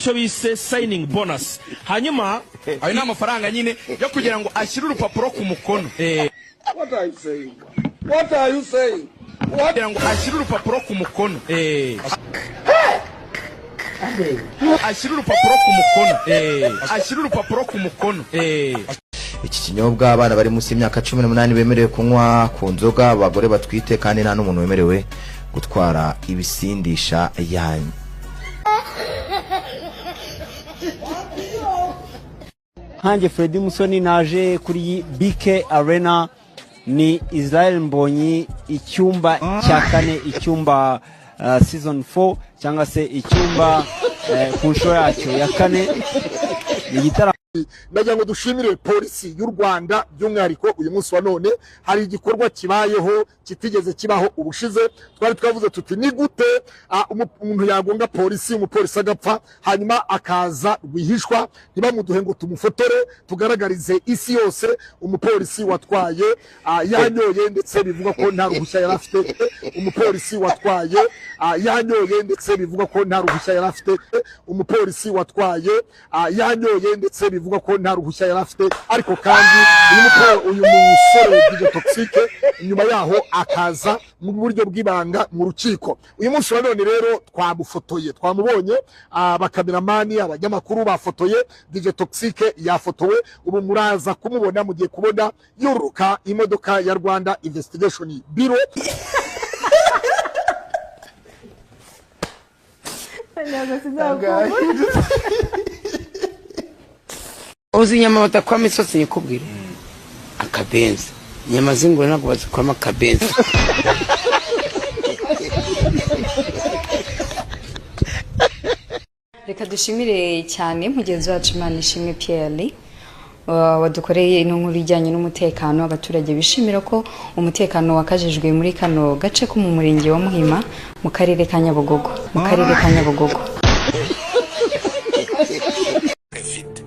Icyo bise signing bonus, hanyuma Ayo ni amafaranga nyine yo kugira ngo ashyire urupapuro ku mukono. What are you saying? What are you saying? What? Kugira ngo ashyire urupapuro ku mukono. Ashyire urupapuro ku mukono. Ashyire urupapuro ku mukono. Iki kinyobwa, abana bari munsi y'imyaka 18 bemerewe kunywa ku nzoga, abagore batwite, kandi nta n'umuntu wemerewe gutwara ibisindisha yanyu. Nkanjye Freddy Musoni naje kuri BK Arena, ni Israel Mbonyi, icyumba cya kane, icyumba season 4 cyangwa se icyumba ku nshuro yacyo ya kane, ni igitaramo. Ndagira ngo dushimire Polisi y'u Rwanda by'umwihariko. Uyu munsi wa none hari igikorwa kibayeho kitigeze kibaho ubushize. Twari twavuze tuti: "Ni gute umuntu yagonga polisi, umupolisi agapfa, hanyuma akaza rwihishwa ntibamuduhe ngo tumufotore, tugaragarize isi yose umupolisi watwaye yanyoye, ndetse bivugwa ko nta ruhushya yari afite?" Umupolisi watwaye yanyoye, ndetse bivugwa ko nta ruhushya yari afite. Umupolisi watwaye yanyoye, ndetse bivugwa ko nta ruhushya yari afite. Ariko kandi uyu musore DJ Toxic nyuma yaho akaza mu buryo bw'ibanga mu rukiko. Uyu munsi wa none rero twamufotoye, twamubonye, abakameramani, abanyamakuru bafotoye DJ Toxic, yafotowe. Ubu muraza kumubona, mugiye kubona yururuka imodoka ya Rwanda Investigation Bureau. Uzi inyama badakuramo isosi? Nyikubwire, akabenzi. Inyama z'ingurube ntabwo bazikuramo akabenzi. Reka dushimire cyane mugenzi wacu Imanishimwe Pierre wadukoreye ino nkuru ijyanye n'umutekano. Abaturage bishimira ko umutekano wakajijwe muri kano gace ko mu murenge wa Muhima, mu karere ka Nyabugogo, mu karere ka Nyabugogo.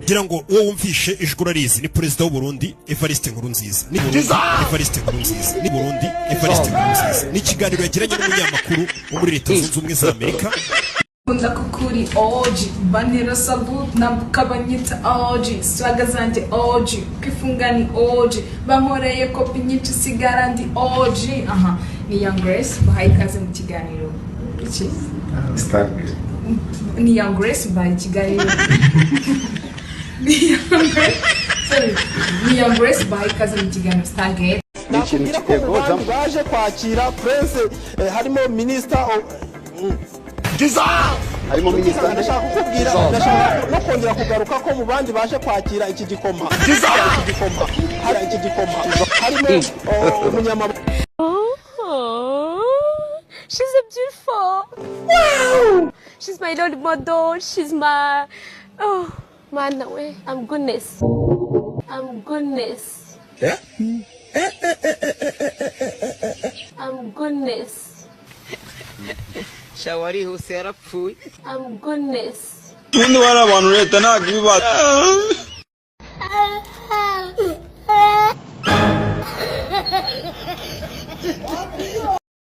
Ngira ngo uwo wumvishe ijwi urarizi, ni perezida w'u Burundi Evariste Nkurunziza. Ni Burundi Evariste Nkurunziza, ni Burundi Evariste Nkurunziza. Ni ikiganiro yagiranye n'umunyamakuru wo muri Leta Zunze Ubumwe za Amerika. Nkunda kukuri OG, bantera salute, nambuka banyita OG, swaga zanjye OG, kwifunga ni OG, bankoreye kopi nyinshi sigara ndi OG. Aha ni Young Grace, bahaye ikaze mu kiganiro iki. Ni Young Grace, bahaye ikiganiro, ni Young Grace, sorry, ni Young Grace, bahaye ikaze mu kiganiro Stargate. Nakubwira ko mu bandi baje kwakira Prince harimo minisita. Harimo minisita. Ndashaka kukubwira, ndashaka no kongera kugaruka ko mu bandi baje kwakira iki gikoma, iki gikoma, hari iki gikoma, harimo umunyamabanga. Oh, she's a beautiful. Wow! She's my role model. She's my, oh man, way. I'm goodness. I'm goodness. I'm goodness. Sha, warihuse, yarapfuye. I'm goodness. Ubundi bari abantu, leta ntabwo ibibaza.